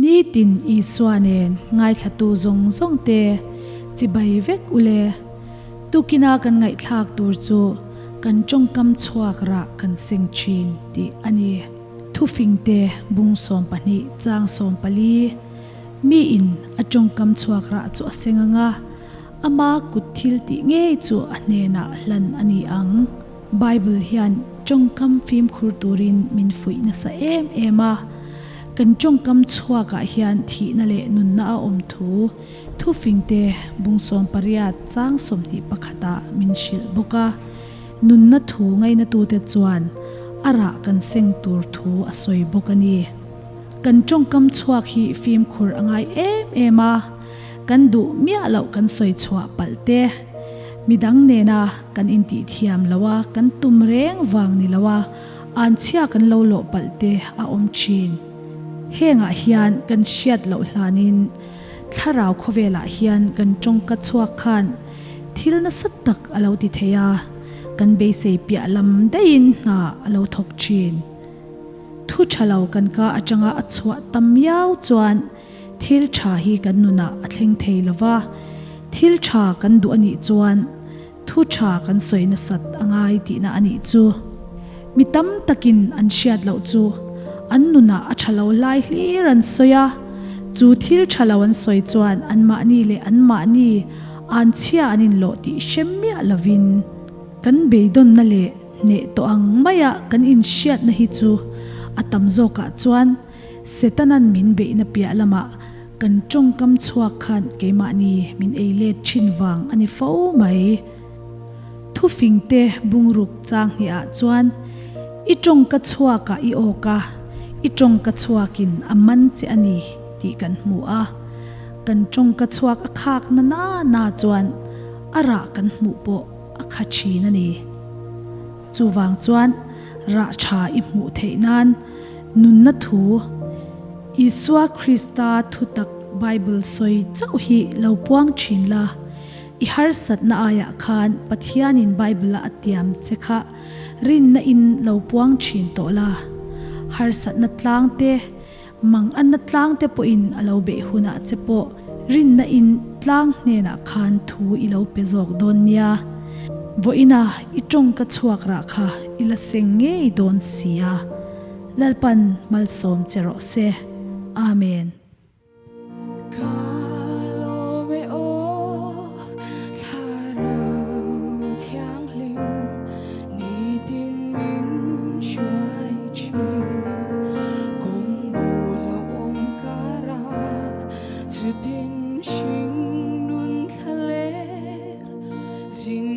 Nitin Isua nen ngaithlatu zawng zawng te chibai vek ule. Tukina kan ngaihthlak tur chu kan tawngkam chhuak rah kan seng thin tih a ni. Thufingte bung 12 chang 14 Miin a tawngkam chhuak rah chu a seng ang a, ama kut thil tih ngei chu a hnenah hlan a ni ang. Bible hian tawngkam fimkhur turin min fuih nasa em em a. Kan tawngkam chhuakah hian thihna leh nunna a awm thu thufingte bung 18 chang 21 ah min hrilh bawk a. Nunna thu ngainatute chuan a rah kan seng tur thu a sawi bawk a ni. Kan tawngkam chhuak hi fimkhur a ngai em em a. Kan duh miah loh kan sawi chhuah palh te, midang nena kan intih thiam lo a, kan tum reng vang ni lo a, anchhia kan lo lawh palh te a awm thin. Hengah hian kan hriat loh hlanin thlarau khawvelah hian kan tawngka chhuak khan thil nasa tak a lo ti thei a, kan beisei piah lam daihin hna a lo thawk thin. Thu tha lo kan ka atanga a chhuah tam miau chuan Thil tha hi kan nunah a thleng thei lo va, thil tha kan duh a nih chuan thu tha kan sawi nasat a ngai tihna a nih chu. Mi tam takin an hriat loh chu an nunah a tha lo lai hlir an sawi a, chu thil tha lo an sawi chuan anmahni leh anmahni anchhia an inlawh tih hre miah lovin kan beidawnna leh hneh tawh ang maia kan inhriatna hi chu a tam zawkah chuan Setanan min beihna piah lamah kan tawngkam chhuak khan keimahni min ei let thin vang a ni fo mai. Thufingte bungruk chang hniah chuan i tawngka chhuakah i awk a, i tawngka chhuakin a man che a ni tih kan hmu a. Kan tawngka chhuak a khak na na na chuan a rah kan hmuh pawh a kha thin a ni. Chuvang chuan rah tha i hmuh theih nan Nunna thu, Isua Krista thutak Bible sawi chauh hi lo puang thin la, i harsatna aiah khan Pathianin Bible-a a tiam che kha rinna in lo puang thin tawh la. Harsatna tlang te, manganna tlang te pawhin a lo beih hunah che pawh rinna in tlang hnenah khan thu i lo pe zawk dawn nia. Vawiina i tawngka chhuak rah kha i la seng ngei dawn si a. Lalpan malsawm che rawh se. Amen. Ka lawm e aw Thlarau Thianghlim nitin min hruai thin Kawng bul a awm kar a chutin hring nun thla ler zin.